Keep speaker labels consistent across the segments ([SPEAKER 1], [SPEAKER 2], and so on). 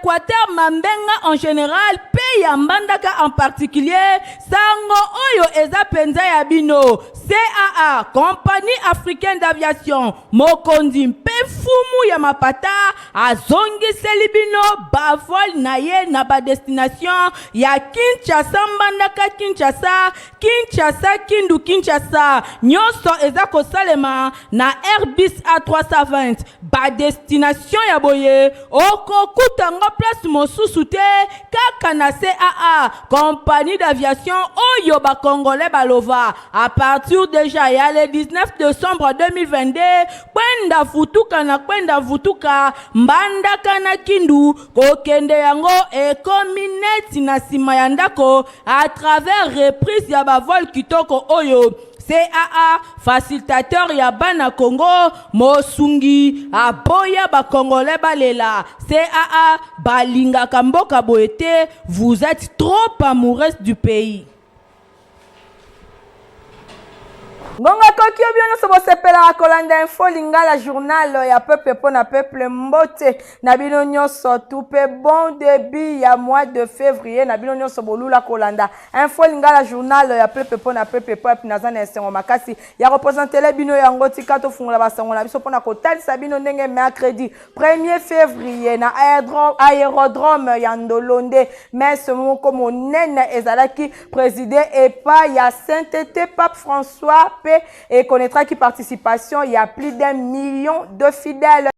[SPEAKER 1] Equateur Mambenga en general mpe ya Mbandaka en particulier, sango oyo eza penza ya bino. CAA, Compagnie Africaine d'Aviation, mokonzi mpe mfumu ya mapata azongiseli bino ba vol na ye na ba destination ya Kinshasa Mbandaka Kinshasa, Kinshasa Kindu Kinshasa. Nyonso eza kosalema na Airbus A320. Ba destination ya boye okokuta ngo place mosusu te kaka na CAA, compagnie d'aviation oyo ba congolais balova à partir dejà ya le 19 decembre 2022. Kwenda vutuka na kwenda vutuka, Mbandaka na Kindu kokende yango ekomi neti na sima ya ndako à travers reprise ya ba vol kitoko oyo CAA, facilitateur ya bana Congo, mosungi aboya ba congolais balela. CAA balingaka mboka boye te, vous êtes trop amoureuse du pays.
[SPEAKER 2] Ngonga ekoki yo bino nyonso bosepelaka kolanda info lingala journal ya peuple mpo na peuple. Mbote na bino nyonso tu mpe bon début ya mois de février na bino nyonso bolula kolanda info lingala journal ya peuple mpo na peuple. Peuple, naza na esengo makasi ya kopresentele bino yango. Tika tofungola basango na biso mpo na kotalisa bino ndenge mercredi 1er février na aérodrome ya Ndolonde messe moko monene ezalaki préside epai ya sainteté Pape François mpe ekonnaîtraki participation ya plus d'un million de fidèles.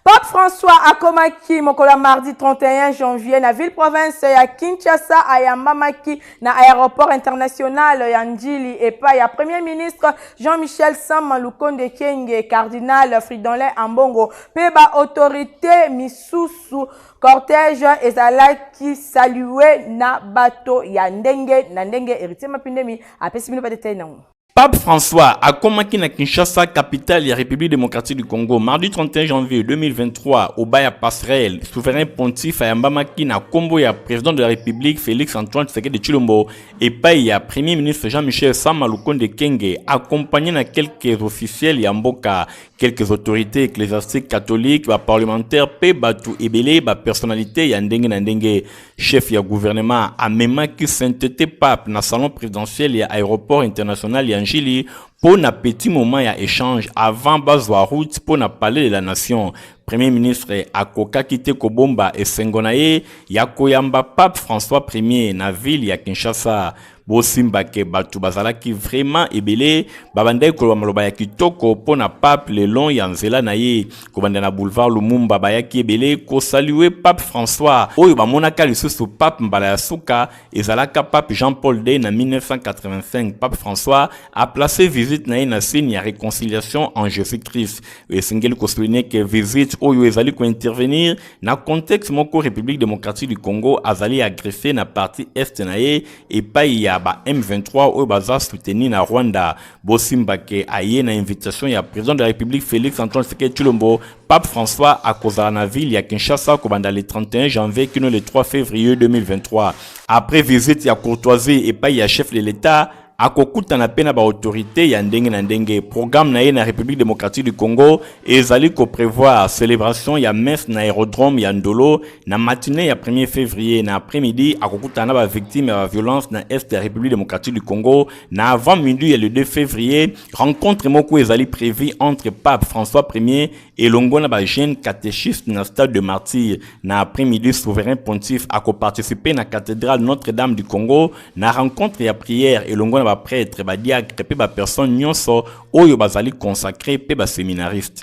[SPEAKER 2] Pape François akomaki mokolo ya mardi 31 janvier na ville-province ya Kinshasa, ayambamaki na aéroport international ya Ndjili epai ya Premier ministre Jean-Michel Sama Lukonde Kyenge, cardinal Fridolin Ambongo mpe ba autorité misusu. Cortège ezalaki salue na bato ya ndenge na ndenge. Héritier Mapindemi apesi bino ba détail nango.
[SPEAKER 3] Pape François akomaki na Kinshasa, capitale ya République démocratique du Congo, mardi 31 janvier 2023, au ya passerelle. Souverain pontife ayambamaki na kombo ya président de la République Félix Antoine Tshisekedi Tshilombo epai ya Premier ministre Jean-Michel Sama Lukonde Kyenge, accompagné na quelques officiels ya mboka, quelques autorités ecclésiastiques catholiques, ba parlementaires pe batu ebele, ba personnalités ya ndenge na ndenge. Chef ya gouvernement amemaki sainteté pape na salon présidentiel ya aéroport international ya Ndjili mpo na petit moment ya échange avant bazwa route mpo na palais de la nation. Premier ministre akokaki te kobomba esengo na ye ya koyamba pape François Ier na ville ya Kinshasa. Bosimba ke bato bazalaki vraiment ebele, babandaki koloba maloba ya kitoko mpo na pape le long ya nzela na ye. Kobanda na boulevard Lumumba, bayaki ebele kosalue pape François oyo bamonaka lisusu pape mbala ya suka ezalaka pape Jean-Paul II na 1985. Pape François a placé visite na ye na signe ya réconciliation en Jésus-Christ. Esengeli kosouligner ke visite oyo ezali kointervenir na contexte moko République démocratique du Congo azali agressé na partie est na ye epai ya ba M23 oyo baza soutenir na Rwanda. Bosimba ke aye na invitation ya président de la République Félix Antoine Tshisekedi Tshilombo. Pape François akozala na ville ya Kinshasa kobanda le 31 janvier kino le 3 février 2023. Après visite ya courtoisie epai ya chef de l'État, akokutana mpe na baautorité ya ndenge na ndenge. Programme na ye na République démocratique du Congo ezali koprévoir célébration ya messe na aérodrome ya Ndolo na matinée ya 1er février. Na après-midi, akokutana na bavictime ya baviolence na est ya République démocratique du Congo. Na avant midi ya le 2 février, rencontre moko ezali prévu entre pape François Ier elongo na bajeune catéchiste na stade de Martyr. Na après-midi, souverain pontife akoparticipe na cathédrale Notre-Dame du Congo na rencontre ya prière elongo na baprêtre, badiacre mpe bapersone nyonso oyo bazali consacré mpe baséminariste.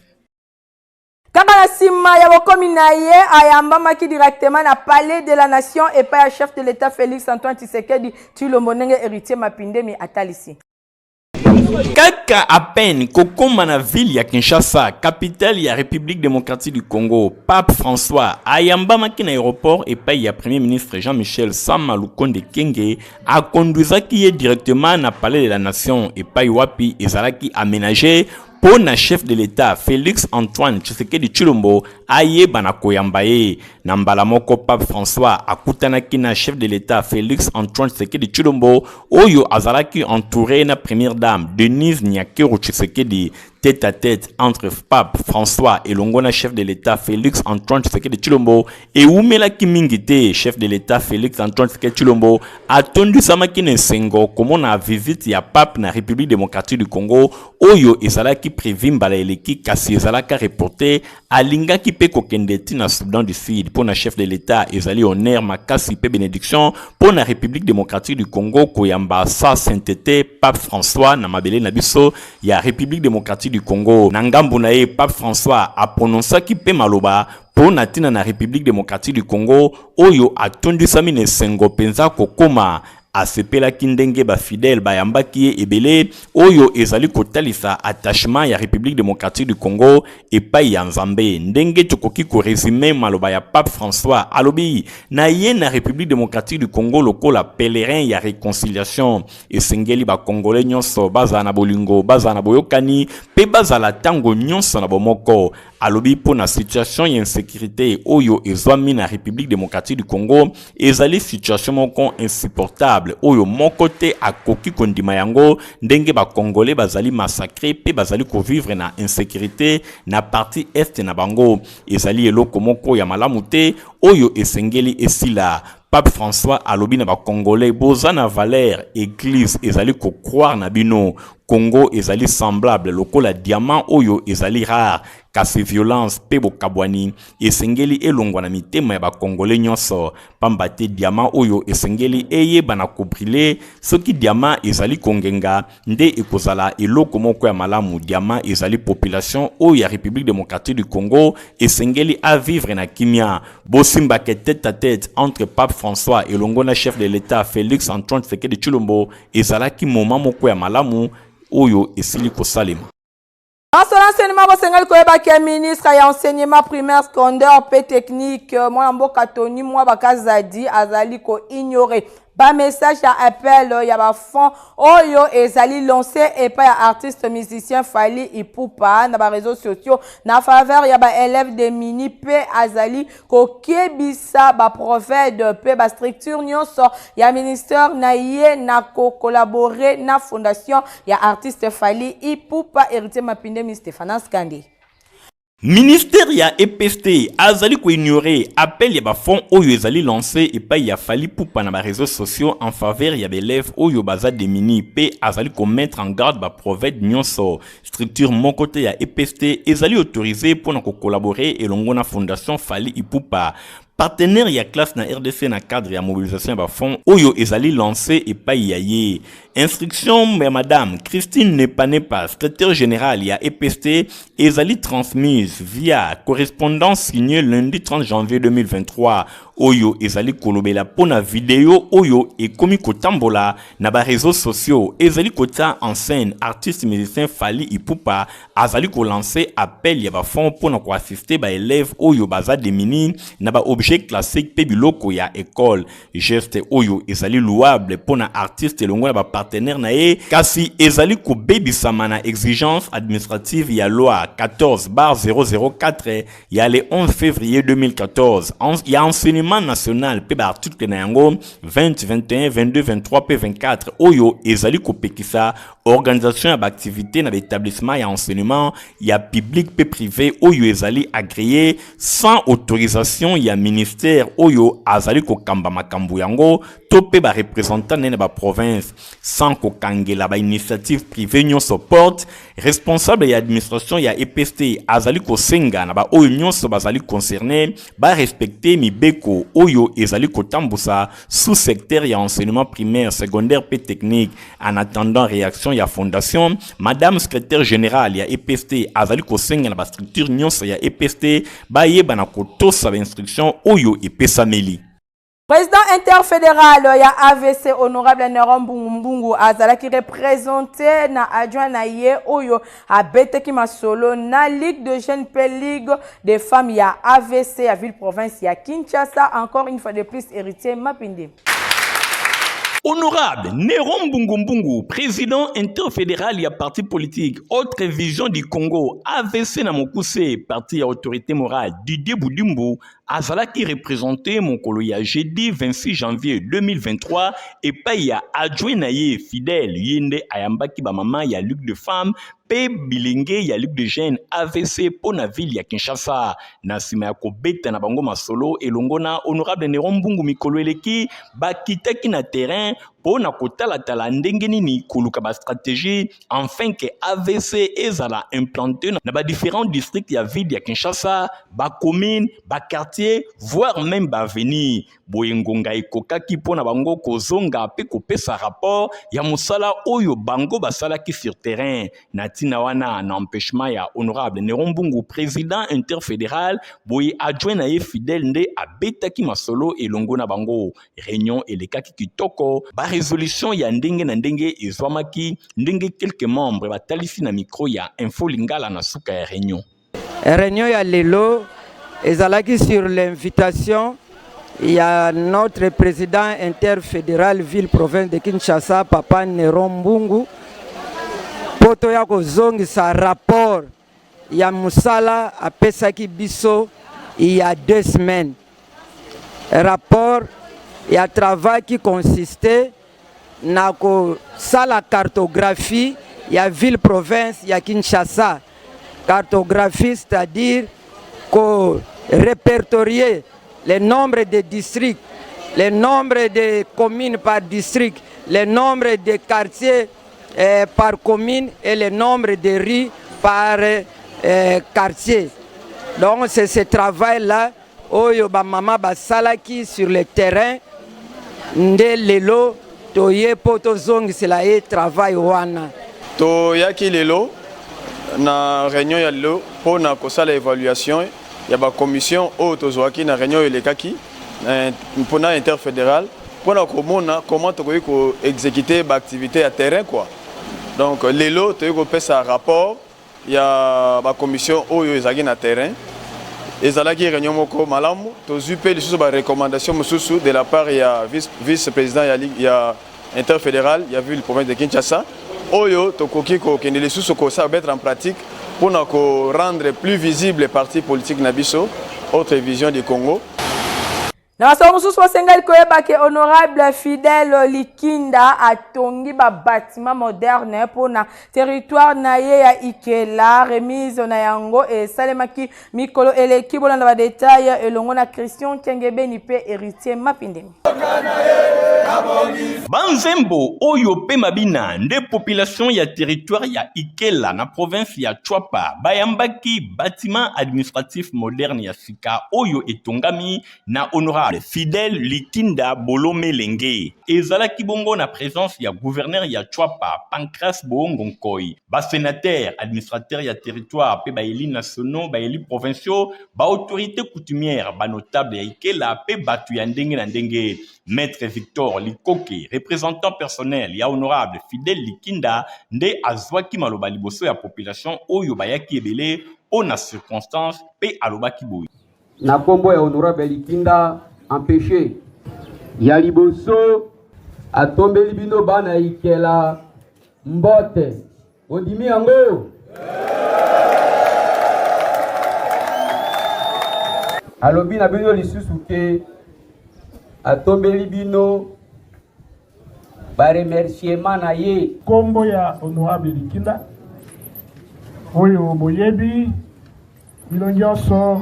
[SPEAKER 2] Kaka na nsima ya bokomi na ye, ayambamaki directement na palais de la nation epai ya chef de l'État Félix Antoine Tshisekedi Tshilombo, ndenge Héritier Mapindemi atalisi.
[SPEAKER 3] Kaka à peine kokóma na ville ya Kinshasa, capitale ya République démocratique du Congo, pape François ayambamaki na aéroport epai ya premier ministre Jean-Michel Sama Lukonde Kyenge. Akonduisaki ye directement na palais de la nation epai wapi ezalaki aménagé mpo na chef de l'État Félix Antoine Tshisekedi Tshilombo ayeba na koyamba ye. Na mbala moko, pape François akutanaki na chef de l'État Félix Antoine Tshisekedi Tshilombo oyo azalaki entouré na première dame Denise Nyakeru Tshisekedi. Tête à tête entre Pape François elongo na chef de l'État Félix Antoine Tshisekedi Tshilombo ewumelaki mingi te. Chef de l'État Félix Antoine Tshisekedi Tshilombo atondisamaki na esengo komona visite ya pape na République démocratique du Congo oyo ezalaki prévu mbala eleki kasi ezalaka reporté. Alingaki mpe kokende ti na Soudan du Sud. Mpo na chef de l'État, ezali honneur makasi mpe bénédiction mpo na République démocratique du Congo koyamba Sa Sainteté Pape François na mabele na biso ya République démocratique du Congo. Na ngambo na ye, Pape François aprononçaki mpe maloba mpo na ntina na République démocratique du Congo oyo atondisami na esengo mpenza kokoma. Asepelaki ndenge bafidèle bayambaki ye ebele, oyo ezali kotalisa attachement ya République démocratique du Congo epai ya Nzambe. Ndenge tokoki korésumer maloba ya Pape François, alobi na ye na République démocratique du Congo lokola pèlerin ya réconciliation. Esengeli bakongolais nyonso bazala na bolingo, bazala na boyokani mpe bazala ntango nyonso na bomoko. Alobi mpo na situation ya insécurité oyo ezwami na République démocratique du Congo, ezali situation moko insupportable oyo moko te akoki kondima yango, ndenge bakongolais bazali massacré mpe bazali kovivre na insécurité na partie est na bango. Ezali eloko moko ya malamu te oyo esengeli esila. Pape François alobi na bakongolais: boza na valeur, église ezali kocroire na bino. Congo ezali semblable lokola diamant oyo ezali rare, kasi violence mpe bokabwani esengeli elongwa na mitema ya bakongolais nyonso, pamba te diamant oyo esengeli eyebana kobriller. Soki diamant ezali kongenga nde ekozala eloko moko ya malamu. Diamant ezali population oyo ya République démocratique du Congo, esengeli avivre na kimia. Bosimbake tête à tête entre Pape François elongo na chef de l'État Félix Antoine Tshisekedi Tshilombo ezalaki moment moko ya malamu oyo esili kosalema.
[SPEAKER 2] Masolo enseignement, bosengeli koyebaki ya ministre ya enseignement primaire, secondaire mpe technique, mwana mboka Tony Mwaba Kazadi, azali koignorer bamessage ya appel ya bafonds oyo ezali lancé epai ya artiste musicien Fally Ipupa na baréseaux sociaux na faveur ya baélève démunis, mpe azali kokebisa baproved mpe bastructure nyonso ya ministère na ye na kocollaborer na fondation ya artiste Fally Ipupa. Héritier Mapindemi, Stéphanas Kande.
[SPEAKER 3] Ministère ya EPST azali koignorer appel ya bafonds oyo ezali lancé epai ya Fally Ipupa na baréseaux sociaux en faveur ya baélève oyo baza démunis, mpe azali komettre en garde baproved nyonso. Structure moko te ya EPST ezali autorisé mpona kocollaborer elongo na fondation Fally Ipupa, partenaire ya classe na RDC, na cadre ya mobilisation ya bafonds oyo ezali lancé epai ya ye. Instruction ya madame Christine Nepanepa, secrétaire général ya EPST, ezali transmise via correspondance signée lundi 30 janvier 2023, oyo ezali kolobela mpo na video oyo ekomi kotambola na baréseaux sociaux, ezali kotia en scène artiste musicien Fally Ipupa azali kolancer appel ya bafonds mpo na koassister baélève oyo baza démunis na baobjet classique mpe biloko ya école. Geste oyo ezali louable mpo na artiste elongo na bapartenaire na ye, kasi ezali kobebisama na exigence administrative ya loi 14/004 ya le 11 février 2014 ya enseignement national mpe baarticle na yango 20, 21, 22, 23 mpe 24, oyo ezali kopekisa organisation ya baactivité na baétablissement ya enseignement ya public mpe privé oyo ezali agréé sans autorisation ya ministère oyo azali kokamba makambo yango to mpe bareprésentant na ye na baprovince. Sans kokangela bainitiative privé nyonso porte, responsable ya administration ya EPST azali kosenga na baoyo nyonso bazali concerné barespecter mibeko oyo ezali kotambusa sous secteur ya enseignement primaire, secondaire mpe technique. En attendant réaction ya fondation, madame secrétaire générale ya EPST azali kosenga na bastructure nyonso ya EPST bayeba na kotosa bainstruction oyo epesameli.
[SPEAKER 2] Président interfédéral ya AVC, honorable Neron Mbungu, azalaki représenté na adjoint na ye oyo abetaki masolo na Ligue de jeunes mpe Ligue des femmes ya AVC ya ville province ya Kinshasa. Encore une fois de plus, Héritier Mapinde.
[SPEAKER 3] Honorable Néron Mbungu, président interfédéral ya parti politique Autre Vision du Congo, AVC na mokuse, parti ya autorité morale Didier Budimbu, azalaki représenté mokolo ya jeudi 26 janvier 2023 epai ya adjoint na ye Fidèle. Ye nde ayambaki bamama ya Ligue de femmes. mpe bilenge ya Ligue de Jeunes AVC mpo na ville ya Kinshasa. Na nsima ya kobeta na bango masolo elongo na honorable Neron Mbungu mikolo eleki, bakitaki na terrain mpo na kotalatala ndenge nini koluka ba stratégie enfin que AVC ezala implante na ba différents districts ya ville ya Kinshasa, ba communes, ba quartiers, voire même ba avenues. Boye ngonga ekokaki mpo na bango kozonga mpe kopesa rapport ya mosala oyo bango basalaki sur terrain. Na ntina wana, na empêchement ya honorable Neron Mbungu, président interfédéral, boye adjoint na ye Fidèle nde abetaki masolo elongo na bango. Réunion elekaki kitoko, ba résolution ya ndenge na ndenge ezwamaki ndenge quelques membres batalisi na micro ya Info Lingala na suka ya réunion.
[SPEAKER 4] Réunion ya lelo ezalaki sur l'invitation ya notre président interfédéral ville province de Kinshasa papa Neron Mbungu mpo toya kozongisa rapport ya mosala apesaki biso il y a 2 semaines. Rapport ya travail qui consistait na kosala cartographie ya ville province ya Kinshasa. Cartographie, c'est-à-dire ko répertorier le nombre de districts, le nombre de communes par district, le nombre de quartiers par commune et le nombre de rues par quartier. Donc c'est ce travail-là oyo ba mama basalaki sur le terrain nde lelo toye po tozongisela ye travail wana.
[SPEAKER 5] Toyaki lelo na réunion ya lelo mpo na kosala évaluation ya ba commission oyo tozwaki na réunion oyo elekaki mpo na interfédéral mpo na komona comment tokoki ko exécuter ba activité ya terrain quoi. Donc lelo toyei kopesa rapport ya ba commission oyo ezalaki na terrain. Ezalaki réunion moko malamu, tozwi mpe lisusu ba recommandation mosusu de la part ya vice-président ya ligue ya interfédéral ya ville province de Kinshasa oyo tokoki kokende lisusu kosala mettre en pratique mpona ko rendre plus visible parti politique na biso Autre Vision du Congo.
[SPEAKER 2] Na masolo mosusu, osengeli koyeba ke honorable Fidèle Likinda atongi ba bâtiment moderne mpona territoire na ye ya Ikela. Remise na yango esalemaki mikolo eleki. Bolanda ba détail elongo na Christian Kengebeni mpe Héritier Mapindemi.
[SPEAKER 3] Banzembo oyo mpe mabina nde population ya territoire ya Ikela na province ya Tshuapa bayambaki bâtiment administratif moderne ya sika oyo etongami na honorable Fidèle Likinda Bolomelenge. Ezalaki bongo na présence ya gouverneur ya Tshuapa Pancras Boongo Nkoy, ba sénateur, administrateur ya territoire mpe ba élus nationaux, ba élus provinciaux, ba autorité coutumière, ba notable ya Ikela mpe bato ya ndenge na ndenge. Maître Victor Likoke, représentant personnel ya honorable Fidèle Likinda, nde azwaki maloba liboso ya population oyo bayaki ebele mpo na circonstance mpe alobaki boye.
[SPEAKER 6] Na nkombo ya honorable Likinda empêché ya liboso, atombeli bino bana Ikela mbote, ondimi yango. Alobi na bino lisusu ke atombeli bino baremerciement na ye.
[SPEAKER 7] Nkombo ya honorable Likinda oyo boyebi bino nyonso,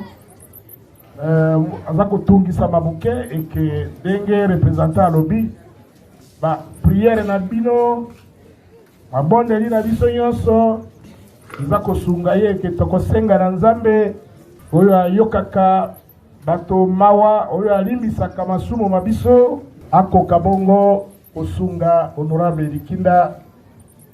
[SPEAKER 7] aza kotungisama moke eke ndenge représentant alobi, ba prière na bino, mabondeli na biso nyonso eza kosunga ye, eke tokosenga na Nzambe oyo ayokaka bato mawa, oyo alimbisaka masumu ma biso, akoka bongo kosunga honorable Likinda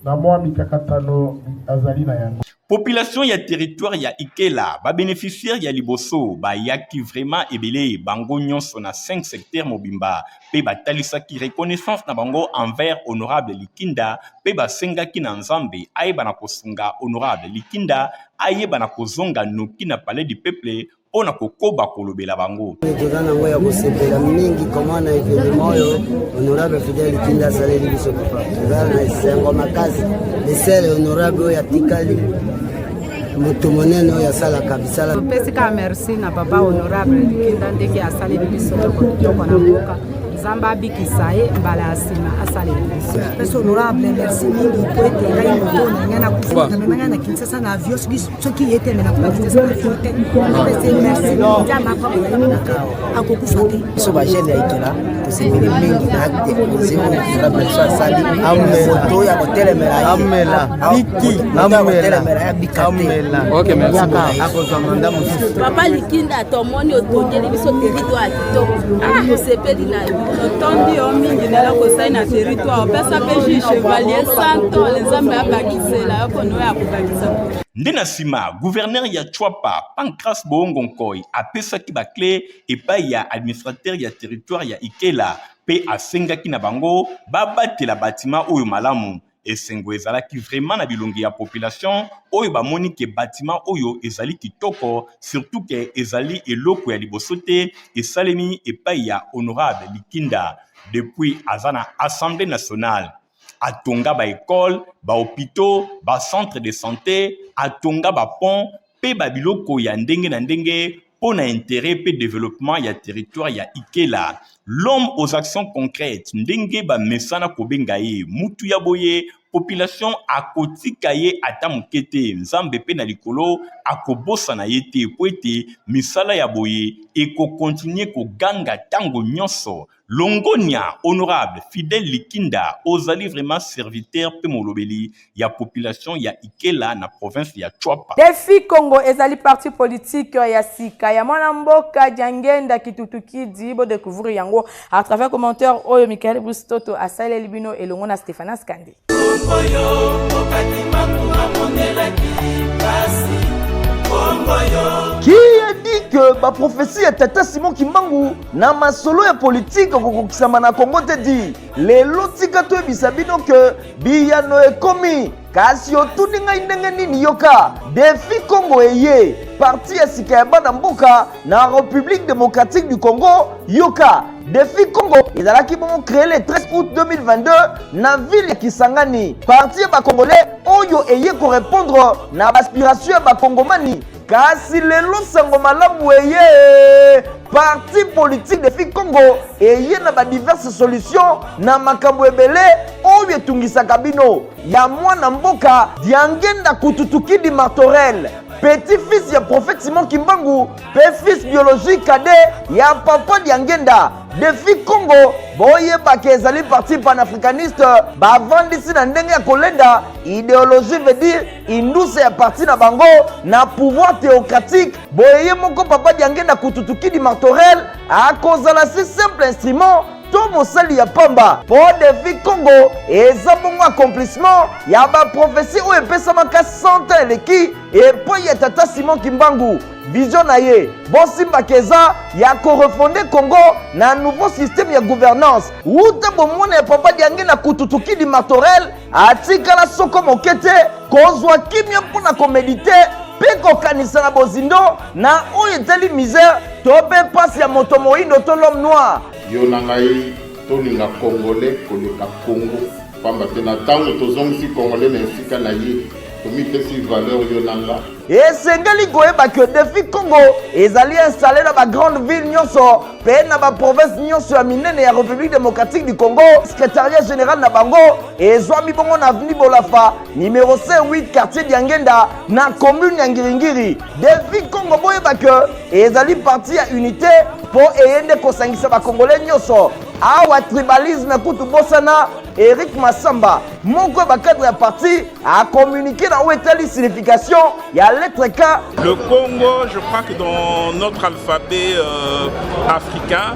[SPEAKER 7] na mwa mikakatano azali na yango.
[SPEAKER 3] Population ya territoire ya Ikela, babénéficiaire ya liboso bayaki vraiment ebele, bango nyonso na 5 secteur mobimba, mpe batalisaki reconnaissance na bango envers honorable Likinda mpe basengaki na Nzambe ayeba na kosunga honorable Likinda, ayeba na kozonga noki na palais du peuple mpo na kokoba kolobela bango.
[SPEAKER 8] Toza nango ya kosepela mingi koma na événement oyo honorable Fidèle Likinda asaleli biso. Papa, toza na esengo makasi. Le seul honorable oyo atikali moto monene oyo asalaka bisala.
[SPEAKER 9] Topesi kaka merci na papa honorable Likinda ndenge asaleli biso eloko kitoko na mboka. Nzambe abikisa ye mbala ya nsima asalela biso.
[SPEAKER 10] Pesi honorable merci mingi mpo ete ngai moto na ngai nakufi namema ngai na Kinshasa na avion soki soki ye te me nakufa Kinshasa na avion te. Napesi merci mingi Nzambe apambola ye te akokufa te.
[SPEAKER 11] Biso ba jeune ya Ikela tosepeli mingi na acte posé oyo honorable biso asali moto ya kotelemela ye moto ya kotelemela ye abika te.
[SPEAKER 12] Akozwa manda mosusu.
[SPEAKER 1] Papa Likinda tomoni otongeli biso territoire ya kitoko, tosepeli na yo.
[SPEAKER 13] Totondi yo mingi na eloko osali na territoire, opesa mpe juge chevalier 100 ans, Nzambe abakisela yo mpona oyo akobakisa.
[SPEAKER 3] Nde na nsima, gouverneur ya Tshuapa, Pancrace Boongo Nkoy, apesaki ba cles epai ya administrateur ya territoire ya Ikela mpe asengaki na bango babatela batiment oyo malamu. Esengo ezalaki vraiment na bilongi ya population oyo bamoni ke batiment oyo ezali kitoko, surtout ke ezali eloko ya liboso te esalemi epai ya honorable Likinda depuis aza na Assemblee nationale. Atonga ba ecoles, ba hopitaux, ba centres de sante, atonga ba ponts mpe ba biloko ya ndenge na ndenge mpo na interet mpe developpement ya territoire ya Ikela. L'homme aux actions concrètes, ndenge bamesana kobenga ye, mutu ya boye population akotika ye ata moke te, Nzambe mpe na likolo akobosana ye te mpo ete misala ya boye ekokontinue koganga tango nyonso. Longonia honorable Fidèle Likinda, ozali vraiment serviteur pe molobeli ya population ya Ikela na province ya Tshuapa.
[SPEAKER 2] Defi Congo ezali parti politique ya sika ya mwana mboka Diangenda Kitutukidi. Bo découvrir yango à travers commentaire oyo Michael Bruce Toto asaleli bino elongo na Stephanas Kande.
[SPEAKER 14] Qui a dit que ba prophétie ya tata Simon Kimbangu na masolo ya politique kokokisama na Congo te di lelo tika toyebisa bino que biyano ekomi kasi otuni ngai ndenge nini yoka defi Congo eye parti ya sika ya bana mboka na République démocratique du Congo yoka Defi Congo ezalaki bongo créé le 13 août 2022 na ville ya Kisangani. Parti ya ba Congolais oyo eye ko répondre na ba aspiration ya ba Congomani. Kasi lelo sango malamu eye parti politique Defi Congo eye na ba diverses solutions na makambo ebele oyo etungisaka bino ya mwana mboka Diangenda Kututukidi Martorel, petit-fils ya prophète Simon Kimbangu pe fils biologique cadet ya papa Diangenda. Defi Congo boyebaka ezali parti panafricaniste bavandisi na ndenge ya kolenda idéologie veut dire indusa ya parti na bango na pouvoir théocratique. Boye ye moko papa Diangenda Kututukidi Martorel akozala si simple instrument to mosali ya pamba po Defi Congo eza bongo accomplissement ya ba prophetie oyo epesamaka 100 ans eleki epai ya tata Simon Kimbangu. Vision na ye bosimbaka eza ya korefonde Congo na nouveau système ya gouvernance. Wuta bomwana ya papa Diangenda Kututukidi Martorel atikala soko moke te kozwa kimia mpo na komedite mpe kokanisa na bozindo na oyo etali misère to mpe mpasi ya moto moindo to l'homme noir.
[SPEAKER 15] Yo na ngai tolinga Congolais koleka Congo, pamba te na tango tozongisi Congolais na esika na ye, tomipesi valeur yo na nga.
[SPEAKER 14] Esengeli koyeba que Defi Congo ezali installe na ba grandes villes nyonso mpe na ba provinces nyonso ya minene ya Republique démocratique du Congo. Secrétariat général na bango ezwami bongo na avenue Bolafa numéro C8 quartier Diangenda na commune ya Ngiringiri. Defi Congo boyeba que ezali parti ya unité mpo eye nde kosangisa ba Congolais nyonso. Awa tribalisme kutu bosana. Eric Massamba moko ya ba cadre ya parti a communiqué na oyo etali signification ya lettre K.
[SPEAKER 16] Le Congo, je crois que dans notre alphabet africain,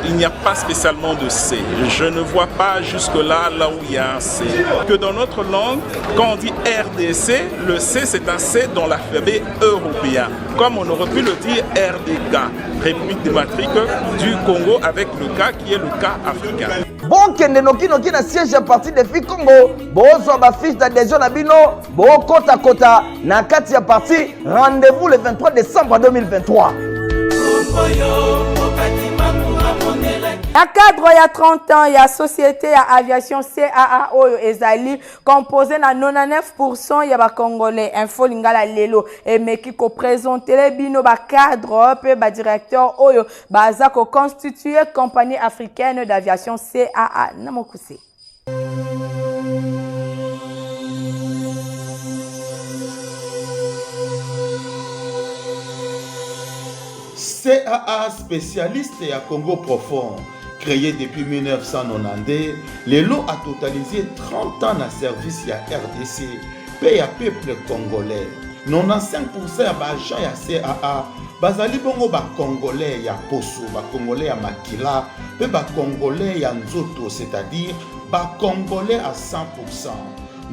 [SPEAKER 16] il n'y a pas spécialement de C. Je ne vois pas jusque-là, là où il y a un C. Que dans notre langue, quand on dit RDC, le C c'est un C dans l'alphabet européen. Comme on aurait pu le dire RDK, République démocratique du Congo, avec le K qui est le K africain.
[SPEAKER 14] Bokende noki noki na siège ya parti Defi Congo, bozwa ba fiche d'adhésion na bino, bokota kota na kati ya parti. Rendez-vous le 23 décembre 2023.
[SPEAKER 2] Na cadre ya 30 ans ya société ya aviation CAA oyo ezali composé na 99% ya ba congolais, Info Lingala lelo emeki ko présenter bino ba cadre pe ba directeur oyo baza ko constituer compagnie africaine d'aviation CAA na mokuse.
[SPEAKER 12] CAA spécialiste ya Congo profond créé depuis 1992 lelo a totalisé 30 ans na service ya RDC mpe ya peuple congolais. 95% ya baagent ya CAA bazali bongo bacongolais ya poso, bacongolais ya makila mpe bacongolais ya nzoto, c'est-à-dire bacongolais à 100%.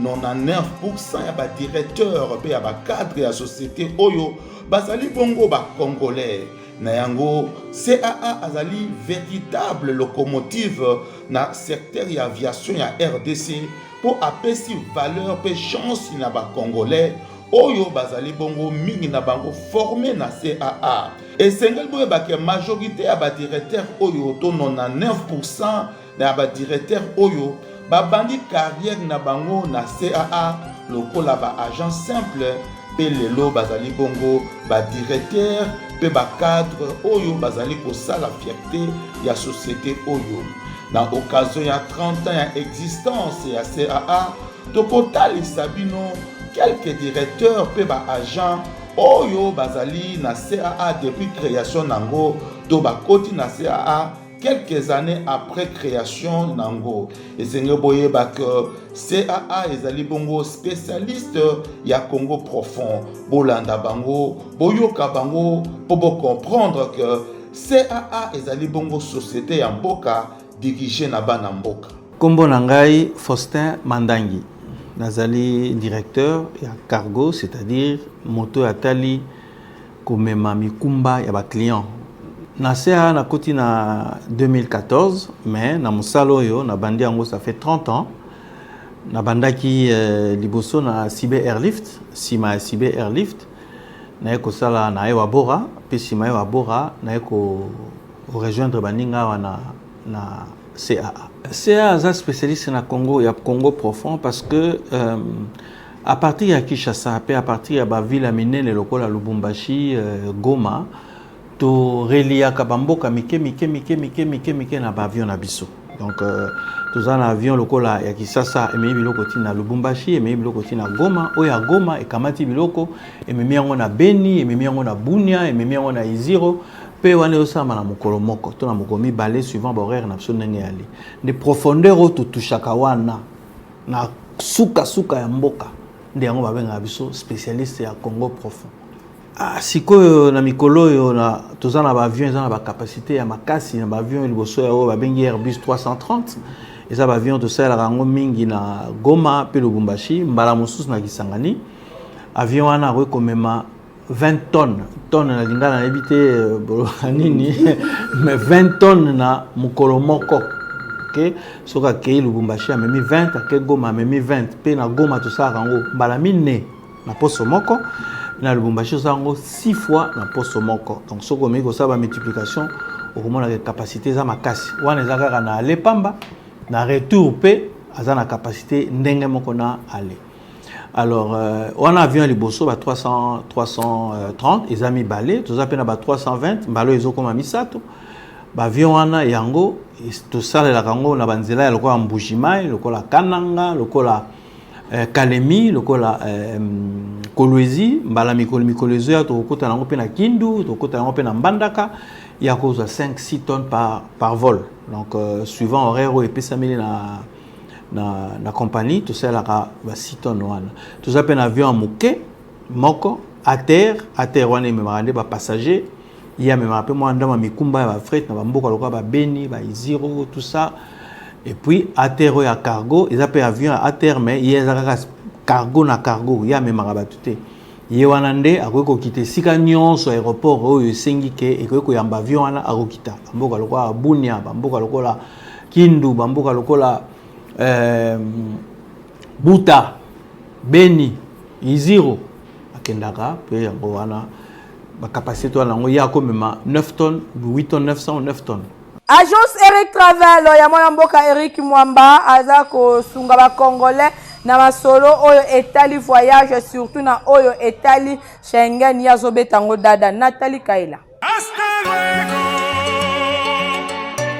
[SPEAKER 12] 99% ya badirecteur mpe ya bacadre ya société oyo bazali bongo bacongolais. Na yango, CAA azali véritable locomotive na secteur ya aviation ya RDC mpo apesi valeur mpe chance na bacongolais oyo bazali bongo mingi na bango forme na CAA. Esengeli boyeba ke majorité ya badirecteur oyo to 99% ya badirecteur oyo babandi carrière na bango na CAA lokola ba agent simple mpe lelo bazali bongo badirecteur mpe bacadre oyo bazali kosala fierté ya société oyo. Na occasion ya 30 ans ya existence ya CAA, tokotalisa bino quelques directeurs mpe ba agents oyo bazali na CAA depuis création nango to bakoti na CAA quelques années après création nango. Esengeli boyeba que CAA ezali bongo spécialiste ya Congo profond. Bolanda bango, boyoka bango mpo bocomprendre que CAA ezali bongo société ya mboka dirigée na bana mboka.
[SPEAKER 17] Kombo na ngai Faustin Mandangi, nazali directeur ya cargo, c'est-à-dire moto oyo atali komema mikumba ya ba clients. Na CAA nakoti na 2014, mais na mosala oyo nabandi yango ça fait 30 ans. Nabandaki liboso na Cyber Airlift, sima ya Cyber Airlift naye kosala na Ewa Bora, pe sima Ewa Bora naye ko rejoindre baninga awa na CAA. CAA aza spécialiste na Congo ya Congo profond parce que à partir ya Kinshasa pe à partir ya ba ville ya minene lokola Lubumbashi, Goma, to reliaka ba mboka mike mike mike mike mike mike na ba avion na biso. Donc toza na avion lokola ya Kisasa ememi biloko ti na Lubumbashi, ememi biloko ti na Goma, oyo ya Goma ekamati biloko ememi yango na Beni, ememi yango na Bunia, ememi yango na Isiro, pe wana ezosalama na mokolo moko to na mokolo mibale suivant ba horaire na biso ndenge yali. Nde profondeur oyo totushaka wana na suka suka ya mboka nde yango babengaka biso spécialiste ya Congo profond. Sikoyo na mikolo oyo na toza na ba avion eza na ba capacité ya makasi na ba avion liboso ya oyo babengi Airbus 330, eza ba avion tosalelaka yango mingi na Goma pe Lubumbashi, mbala mosusu na Kisangani. Avion wana akoki komema 20 tonnes, tonne na lingala nayebi te bolobaka nini, mais 20 tonnes na mokolo moko. Okay? Soki akei Lubumbashi amemi 20, akei Goma amemi 20, pe na Goma tosalaka yango mbala mine na poso moko, na Lubumbashi osala yango 6 fois na poso moko. Donc soki omeki kosala ba multiplication okomona ke capacité eza makasi. Wana eza kaka na aller pamba, na retour pe aza na capacité ndenge moko na aller. Alors wana avion ya liboso ba 330 eza mibale, toza pe na ba 320 mbala oyo ezokoma misato. Ba avion wana yango tosalelaka yango na ba nzela ya lokola Mbujimayi, lokola Kananga, lokola Kalemi, lokola Kolwezi. Mbala mikolo mikolo ezoya tokokota yango pe na Kindu, tokokota yango pe na Mbandaka, ya kozwa 5 6 tonnes par vol. Donc suivant horaire oyo epesameli na compagnie, tosalelaka ba 6 tonnes wana. Toza pe na avion ya moke moko à terre, à terre wana ememaka nde ba passager, ye amemaka pe mwa ndambo ya mikumba ya ba fret na ba mboka lokola ba Beni, ba Isiro, tout ça. Et puis à terre oyo ya cargo eza pe avion ya à terre, mais ye eza kaka cargo na cargo, ye amemaka bato te. Ye wana nde akoki kokita esika nyonso aéroport oyo esengi ke ekoki koyamba avion wana, akokita ba mboka lokola Bunia, ba mboka lokola Kindu, ba mboka lokola Buta, Beni, Isiro, akendaka pe yango wana ba capacité wana yango ye akomema 9 tonnes, 8 tonnes 900 ou 9 tonnes.
[SPEAKER 2] Agence Eric Travel ya mwana mboka Eric Mwamba aza kosunga ba Congolais na masolo oyo etali voyage surtout na oyo etali Schengen ye azobeta yango dada Nathalie Kaila.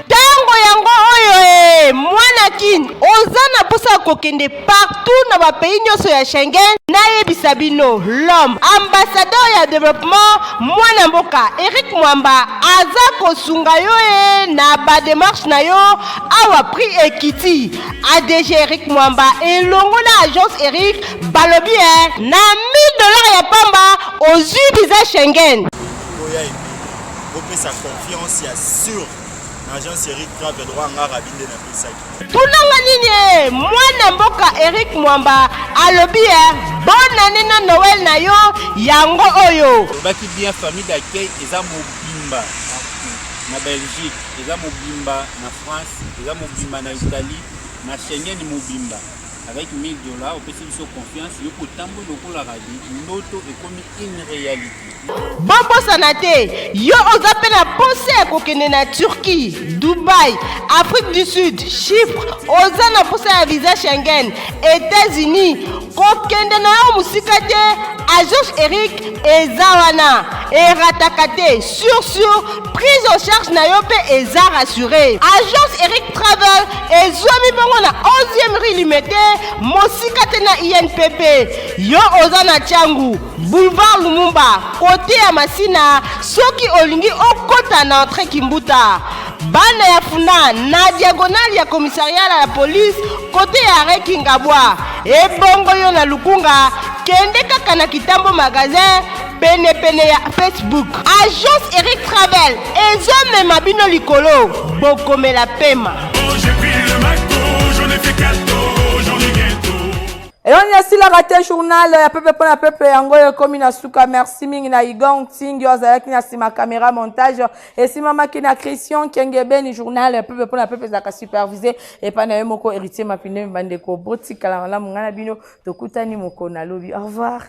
[SPEAKER 18] Tango yango oyo e mwana kin oza na posa ya kokende partout na ba pays nyonso ya Schengen nayebisa bino l'homme ambassadeur ya developpement mwana mboka Eric Mwamba aza kosunga yo e na ba demarche na yo awa prix ekiti ADG Eric Mwamba elongo na agence Eric balobi e na 1000 dollars ya pamba ozwi visa Schengen.
[SPEAKER 19] Boya ebele bopesa confiance ya sur na agence Eric Travel roi nga rabi nde napesaki.
[SPEAKER 18] Tuna nga nini e mwana mboka Eric Mwamba alobi e bonne année na Noël na yo yango oyo.
[SPEAKER 19] Olobaki bien famille d'accueil eza mobimba na Belgique eza mobimba na France eza mobimba na Italie na Schengen mobimba avec 1000 dollars opesi biso confiance yo kotamboli lokola rabi ndoto ekomi une réalité.
[SPEAKER 18] Bobosana te, yo oza mpe na posa ya kokende na Turquie, Dubaï, Afrique du Sud, Chypre, oza na posa ya visa Schengen, Etats-Unis, kokende na yo mosika te, agence Eric eza wana, erataka te, sur sur, prise en charge na yo mpe eza rassure. Agence Eric Travel ezwami bongo na 11e rue Limete, mosika te na INPP. Yo oza na Tshangu, Boulevard Lumumba, kote ya Masina, soki olingi okota na entrée Kimbuta. Bana ya Funa na diagonale ya commissariat ya police kote ya arrêt Kingabwa. Ebongo yo na Lukunga, kende kaka na Kitambo magasin pene pene ya Facebook. Agence Eric Travel ezomema bino likolo, bokomela pema.
[SPEAKER 16] Oh, j'ai pris le McDo, j'en ai fait cadeau, j'en ai bientôt.
[SPEAKER 2] Eloni esilaka te journal ya pepe mpo na pepe yango oyo ekomi na suka. Merci mingi na Igor Ntingi oyo azalaki na nsima camera montage esimamaki na Christian Kengebeni. Journal ya pepe mpo na pepe ezalaka supervise epai na ye moko Héritier Mapinde. Bandeko botikala malamu, ngai na bino tokutani mokolo na lobi. Au revoir.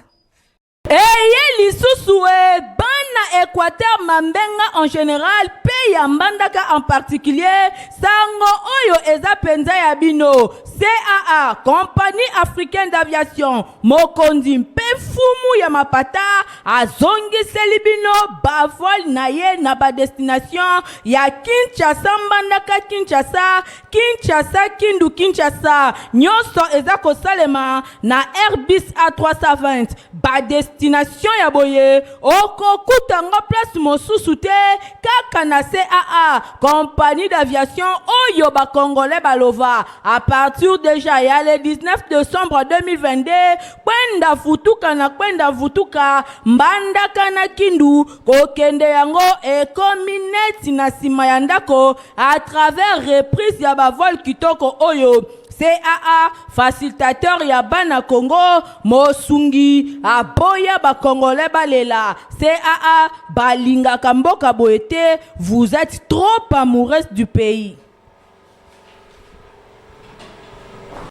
[SPEAKER 1] Eye lisusu e bana Equateur Mambenga en general pe ya Mbandaka en particulier, sango oyo eza penza ya bino. CAA, Compagnie Africaine d'Aviation, mokonzi mpe mfumu ya mapata azongiseli bino ba vol na ye na ba destination ya Kinshasa Mbandaka Kinshasa, Kinshasa Kindu Kinshasa nyonso eza kosalema na Airbus A320. Ba destination ya boye okokuta yango place mosusu te kaka na CAA, compagnie d'aviation oyo ba congolais balova à partir dejà ya le 19 decembre 2022 kwenda futuka na kwenda vutuka Mbandaka na Kindu kokende yango ekomi neti na sima ya ndako à travers reprise ya ba vol kitoko oyo CAA facilitateur ya bana Congo mosungi aboya ba congolais balela CAA balingaka mboka boye te vous êtes trop amoureuse du pays.